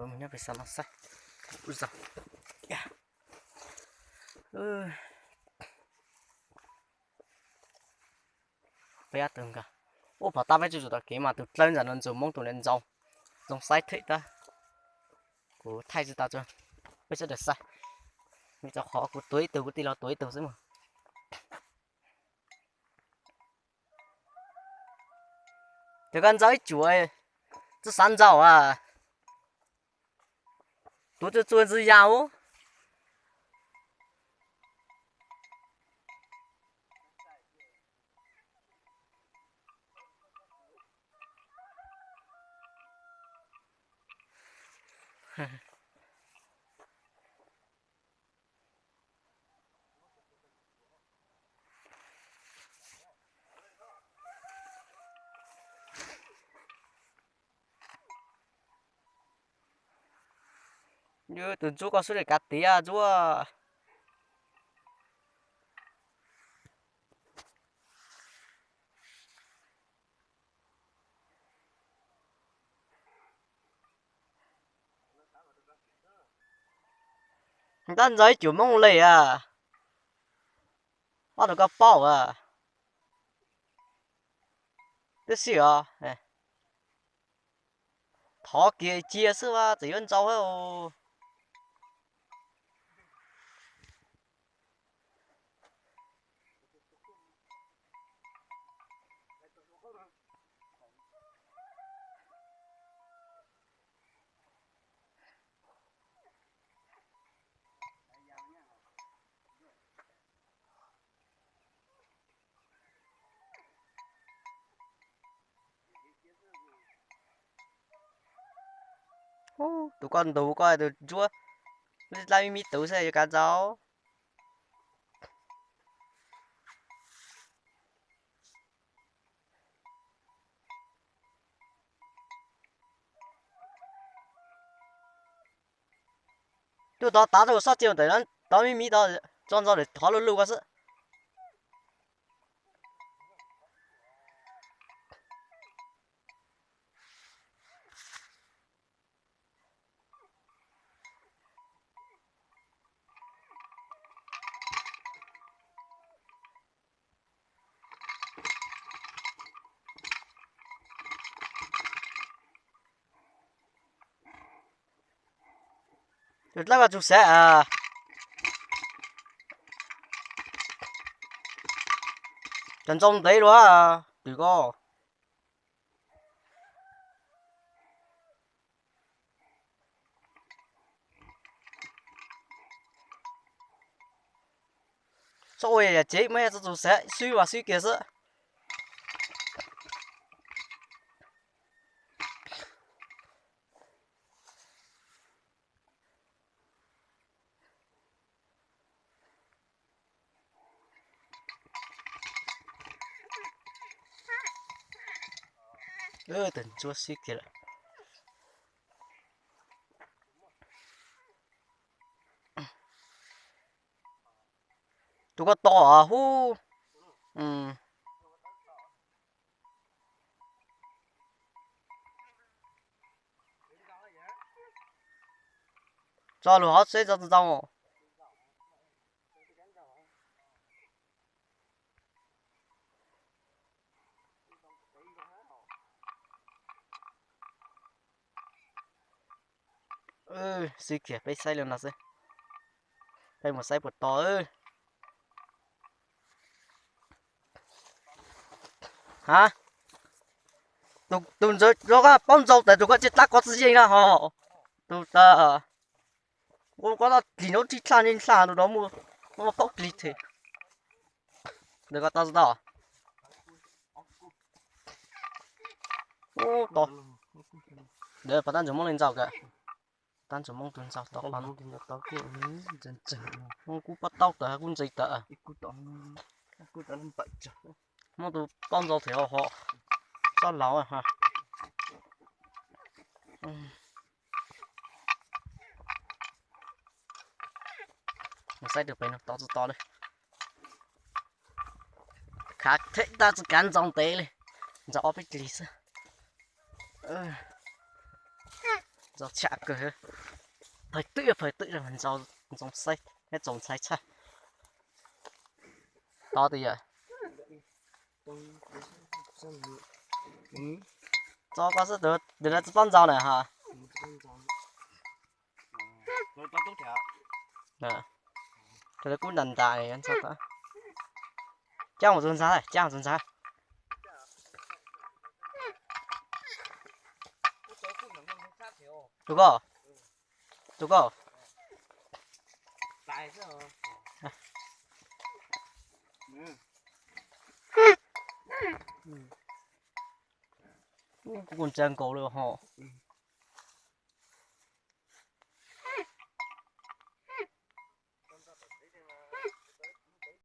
Nyob pem xav mas saib ub zog. Peb ob tug nkaus. Ub, pom tab peb tsuj tsuas tom kev mas tus dlawb ntawm no ntxuag Hmoob tus ntawd ntxoo, ntxoo xaib them tab. Kuv thaij tsis tau, peb sawv daws saib. Vim rau qhov kuv tuav ib tug, kuv tij laug tuav ib tug xwb mas. Ces koj ntxaug ib cuam, txhob xav ntxaug a. Tuav txua txua ntxwg yas ub. Tus ntsuab koj xub li kav tiav ntsuab. Tab ntxaug ib cuam Hmoob li a. Ob tug koj paub a. Twb xij os. Thov kiag cia xwb as txawm yuav ntxaug thiab. Tus koj ntug koj tus ntsuab, laj mib mib tus xwb yuav kav ntxaug. Tuaj tod tav tuaj sob cia ntawm tod mib mib tod, tso ntxo lawm qhov luj luj ko xwb. Tus dlawb koj tsuas xav, cov ntxoo ntev luaj twm ko. Txhob ua yam tsev muaj ib txoj tus xav swb vas swb kiag xwb. Tus ntsuab xwb kiag lawm. Tus koj tos hub. Tso lus hov seb tso ntxoo. Xwb kiag peb saib li no xwb. Peb mus saib puas tau. Ha, tus ntawd rov qab paub ntxaug tas tus koj tsis tab kov txi yeej na ho. Tus tas ua koj tau dlig no tib dlag yeej dlag tus no muaj paub dlig thiab. Ntawd koj tau tsis tau? Ub, tau. Ntawd pab tab ntsuas Hmoob li ntxaug kawg. Tab ntsuas Hmoob tus ntxaug tau. Hmoob kuj paub taub tawm kuj ntse tawm. Hmoob tus paub ntxaug thiab ho txoj laus. Saib tus pem no tau tsis tau li. Khav theej tab tsis kav ntxaug ntev li. Ntxaug ob peb lig xwb. Txaus tshaj kawg. Phaj twb phaj twb ntxoov xaiv, txaus ntxhais tshaj. Tod twg yawm? Txo koj xwb, tus no tsis paub ntxaus na ha. Tus no kub ntas ntas, cab mus tus ntxhais, cab mus tus ntxhais. Tus koj, tus koj. Kuv ntsa nkaus li hos.